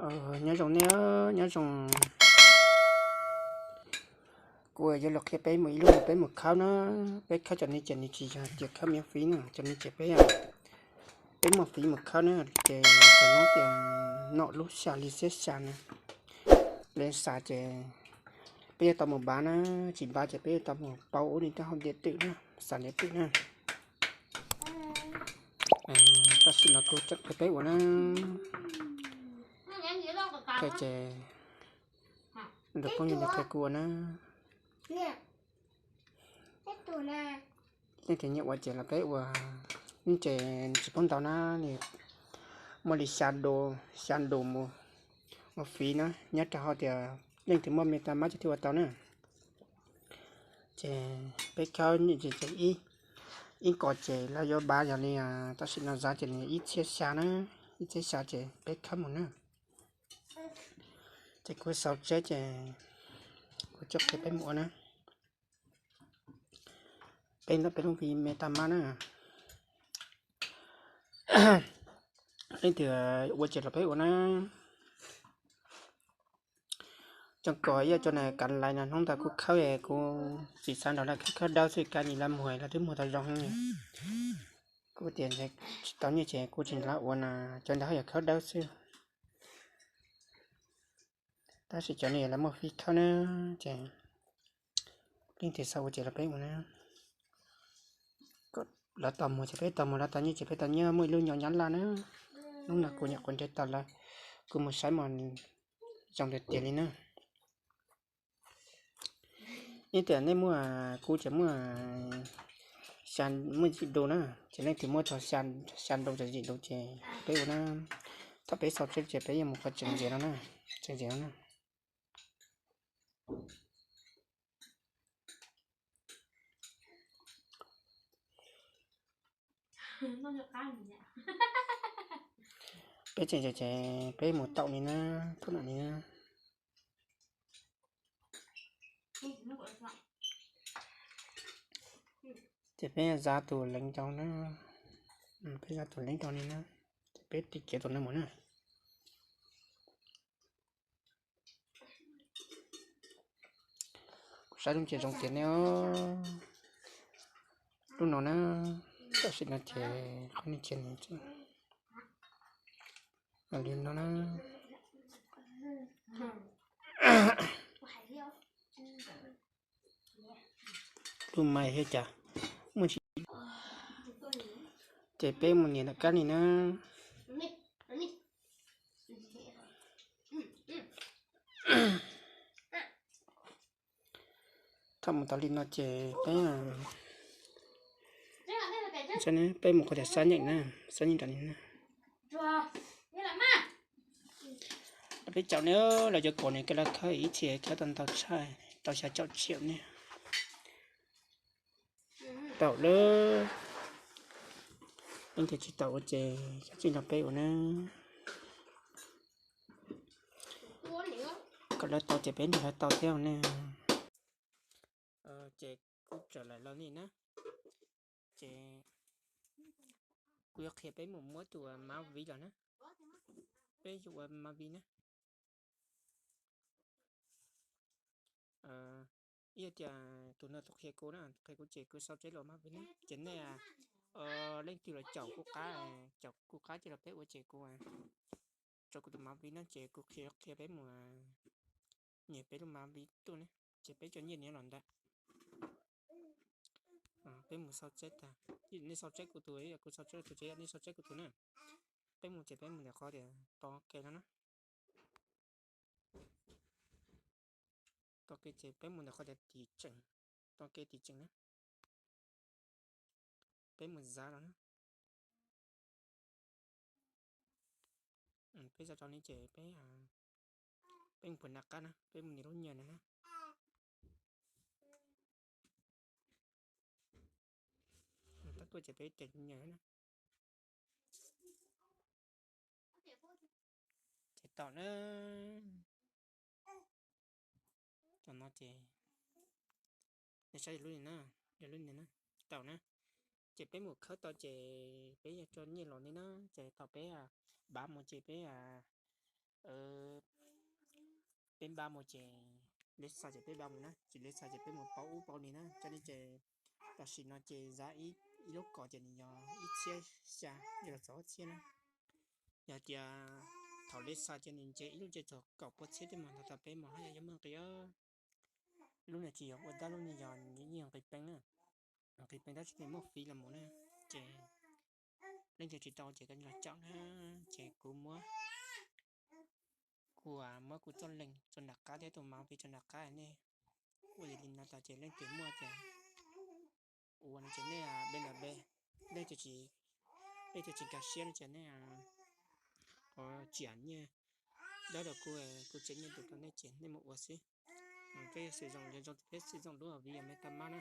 Nyob zoo nej, nyob zoo. Kuv yuav los qhia peb mus ib lub, peb mus khawb na. Peb khawb cov no ces nws tsis yog tias khawb miv fiv na, cov no ces peb, peb muag fiv mus khawb na. Ces cov no tias noj lub xya li xiab xya na. Peb xav ces peb yuav tau mus bav na, tsis bav ces peb yuav tau mus pauv ub li tej hauv ntiaj teb na, xav ntiaj teb na. Tam sim no kuv tseem qhia peb ua na, ces tus phooj ywg no qhia kuv ua na. Leej twg nyiam ua ces los peb ua, ces tsis poob ntau na, muaj li xya du, xya du mus ua fiv na, nyob rau hauv tias leej twg muaj me tab mab ces thiaj ua tau na. Ces peb khawb nyiam ces ib, ib kos ces lawv yuav bav yog li, tam sim no zav ces nws ib txhiab xya na, ib txhiab xya ces peb khawb mus na. Ces kuv xaus tseb ces kuv coj qhia peb mus ua na. Peb ntawm peb lub vi me tab mab na. Leej twg ua ces los peb ua na. Cov kos ib co na kav lais no hnub ntawd kuv khawb es kuv tsis xav nrog lawv khawb, khawb dawb xwb, kab nis lawv muag lawv twb muag tau zoo. Kuv tias tsis tau nyiaj ces kuv tsis nrog lawv ua na, cov ntawd yog khawb dawb xwb. Tab sis cov no yog lawv muaj fiv khawb na, ces leej twg xav ua ces los peb ua na. Lawv tau muag ces peb tau muag, lawv tau nyiaj ces peb tau nyiaj, muaj ib lub nyob Nyab Laj na. Hnub no kuv nyuam qhuav nrhiav tau lawv, kuv mus saib mas zoo tiag tiag li na. Ib tias nej muaj, kuv ces muaj, muaj yim du na, ces leej twg muaj txog xya du txog yim du ces peb ua na. Thaum peb xaus tseb ces peb yuav mus qhov tseem ntxiv no na, tseem ntxiv no na. Peb tseem ntxiv ces peb mus taum li na, thaum no li na. Ces peb zab tus leev rau na, peb zab tus leev rau li na, ces peb tig kiag tus no mus na. Kuv saib lub ntses zoo tiag ne. Lub no na, tam sim no ces qhov ntses no na. Lub mais thiab cas muaj tsis, ces peb mus nias nram kab ni na. Thaum mus tau li no ces peb, peb mus qhov tias xab nyeem na, xab nyeem nram ni na. Peb caum ne, lawv cov kos ne, koj lawv khawb ib txhia khawb tau ntau tshaj, tau xya caum tsiaum ne. Taum lawm, leej twg tsis tau ua ces xyov tsis los peb ua na. Kom lawv tau ces peb nrog lawv tau thiab ne. Ces kuv txawm laim los li na, ces kuv yuav qhia peb mus muab tus mab viv los na, peb yuav ua mab viv na. Ib yog tias tus no tus qhia kuv na, tus qhia kuv ces kuv xaus tseb los mab viv na, ces nej leej twg los caum kuv qab, caum kuv qab ces los peb ua ces kuv tso kuv tus mab viv na, ces kuv qhia, qhia peb mus nyiag peb lub mab viv tuaj ne, ces peb cov nyiaj nws los ntawd. Peb mus xaus tseb tag, nej xaus tseb kuv tus, kuv xaus tseb tus, ces nej xaus tseb kuv tus na. Peb mus ces peb mus ntawm qhov tias tos kev no na. Tos kev ces peb mus ntawm qhov tias tiv tseem, tos kev tiv tseem na. Peb mus zav los na. Peb zav rau ni ces peb, peb mus puag nram qab na, peb mus nias lub nyam no na. Tab tuaj ces peb tes nyam na. Ces taum na. Tam no ces nej saib lub ni na, lub ni na, taum na. Ces peb mus khawb tau ces peb yuav tso nyiaj los li na, ces thaum peb bav mus ces peb peb npaj mus ces lej xa ces peb npaj mus na, tsis lej xa ces peb mus pauv ub pauv no na. Cov nej ces tam sim no ces za ib lub kaum ces nws yog ib txhiab xya, yog los txog ob txhiab na. Yog tias thaum lej xa ces nws nce ib lub nce txog kaum pua txhiab tej mas ntawd tas peb mus hab yog yuav muaj nqis. Lub no tsis yog ua dab, lub no yog nws yeej nqis peev na, nqis peev tab sis nws muaj fiv los mus na. Ces leej twg tsis tau ces koj los caum na, ces kuv muab, kuv muab kuv txoj lees tso nram qab thiab tus mav pis tso nram qab, nej ua li no tas ces leej twg muaj ces ua no ces nej be nram be, nej, nej twg tsis nkag siab no ces nej ho tsiam nyiaj dawb rau kuv, kuv tseem nyiaj tus rau nej ces nej mus ua xwb. Peb xwm zoo, yog zoo peb xwm zoo lub video me tas mab na.